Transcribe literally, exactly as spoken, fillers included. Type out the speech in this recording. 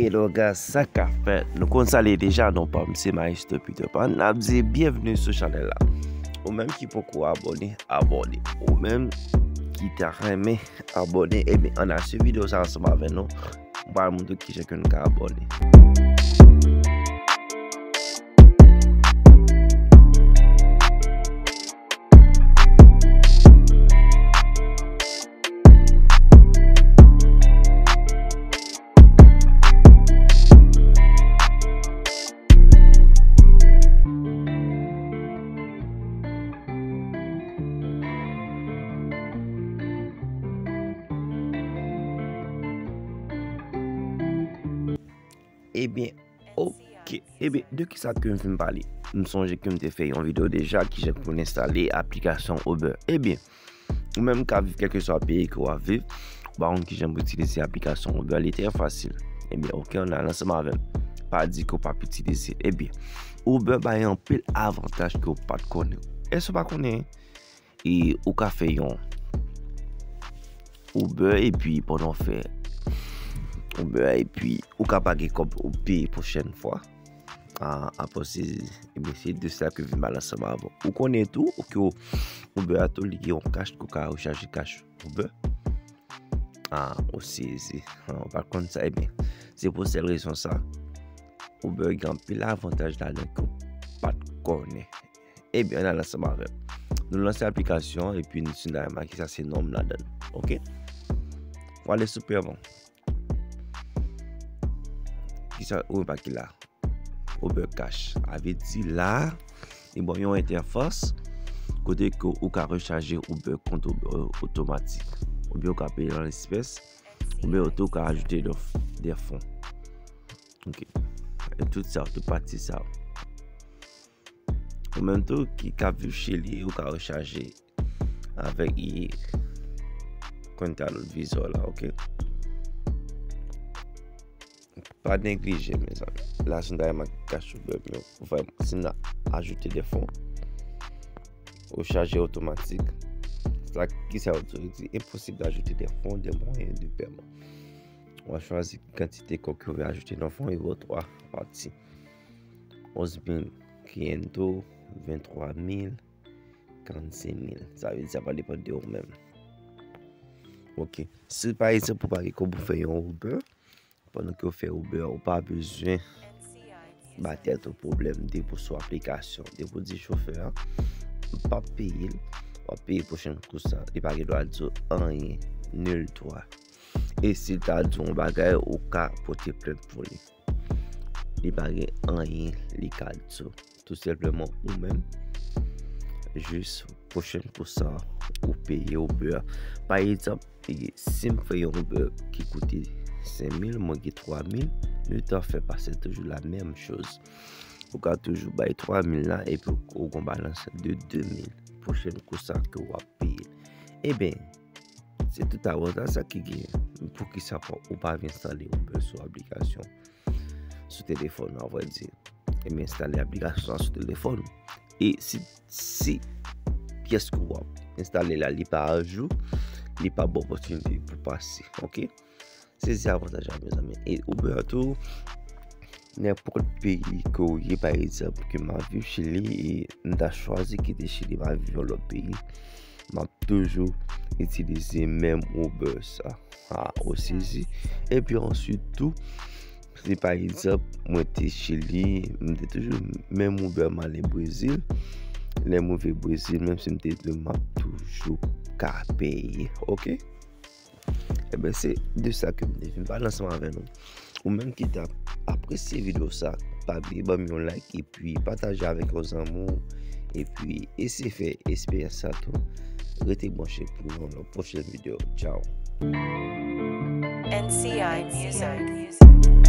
Hello guys, sa k ap fèt? Nou konn sa l ye deja, non pa m se Maestro Peter Pan. N ap di byenveni sou chanèl la. Ou menm ki poko abòne, abòne. Ou menm ki ta renmen abòne, ebyen, ann al swiv videyo sa ansanm avè nou. M pral montre w kijan ke nou ka abòne. Ebyen, ok. Ebyen, de kisa ke m fin pale? M sonje ke m te fè yon videyo deja, kijan pou n enstale aplikasyon Uber. Ebyen, ou menm k ap viv kèlkeswa peyi ke w ap viv, ou pa konn kijan pou itilize aplikasyon Uber, li trè fasil. Ebyen, ok, ann al ansanm avè m. Pa di ke w p ap itilize l. Ebyen, Uber bay anpil avantaj ke w pa t konnen. Èske w pa konnen? E ou ka fè yon Uber, epi pandan w fè Uber, epi ou ka pa gen kòb ou peye pwochèn fwa. A, apre se, ebyen, se de sa ke vin pale ansanm avè w. Ou konnen tou, ou ke Uber a tou, li gen yon kach, ke w ka rechaje kach Uber. A, ou sezi. A, ou pa t konn sa, ebyen, se pou sèl rezon sa, Uber gen anpil avantaj ladan ke w pa t konnen. Ebyen, ann al ansanm avè m. Nou lanse aplikasyon an, epi nou sendayman ki sa se non m ladan l. Ok? W ale sou pèman. Kisa ou remake la? Uber Cash. A vle di la, li ba w yon entèfas kote ke ou ka rechaje Uber kont Uber otomatik. Oubyen ou ka peye an espès, oubyen ou tou ka ajoute de, de fon. Ok. E tout sa, tout pati sa. Ou menm tou ki ka viv Chili, ou ka rechaje avèk i konta lot viza w la, ok? Pa neglije, mezanmi. La, si n ta remak kach Uber, men vrèman, si n ajoute de fon, ou chaje otomatik. Sa, kisa yo di? Yo di, impossible d'ajouter des fonds, des moyens de paiement. Ou a chwazi kantite kòb ke ou vle ajoute nan fon, e ou twa pati. Onz mil quinientos, venntwa mil, karannsenk mil. Sa vle di sa va depann de ou menm. Ok. Si pa egzanp ou pa gen kòb pou fè yon Uber, pandan ke w fè Uber, ou pa bezwen ba tèt ou pwoblèm depi w sou aplikasyon. Depi w di chofè a, m p ap peye l, w ap peye pwochèn kou sa. Li pa gen dwa di w anyen, nil twa. E si l ta di w yon bagay, ou ka pote plent pou li. Li pa gen anyen li ka di w. Tou senpleman ou menm, jis pwochèn kou sa, ou peye Uber. Pa egzanp, e, si m fè yon Uber ki koute senk mil, mwen gen twa mil, nou ta fè pase toujou la menm choz. Ou ka toujou bay twa mil la, epi ou, ou gon balans de de mil. Pwochèn kou sa ke w ap peye. Ebyen, se tout avantaj sa ki genyen. Poukisa pa, ou pa vin enstale Uber sou aplikasyon, sou telefòn ou, a vrè di? Ebyen, enstale aplikasyon an sou telefòn ou. E si, si pyès ke w ap enstale la, li pa ajou, li pa ba w opòtinite pou pase, ok? Sezi avantaj la, mezanmi. E Uber tou, nenpòt peyi ke w ye, pa egzanp, ke m ap viv Chili, e m ta chwazi kite Chili, m al viv yon lòt peyi, m ap toujou itilize menm Uber sa. A, ou sezi. Epi answit tou, si pa egzanp, mwen te Chili, m te toujou menm Uber m ale Brezil. Lè m rive Brezil, menm si m te dwe, m ap toujou ka peye. Ok? Ebyen, se de sa ke m te vin pale ansanm avè nou. Ou menm ki ta apresye videyo sa, pa bliye ban m yon like epi pataje avèk yon zanmi w. Epi eseye fè esperyans sa tou. Rete branche pou yon lòt pwochèn videyo. Tchao. N C I Music.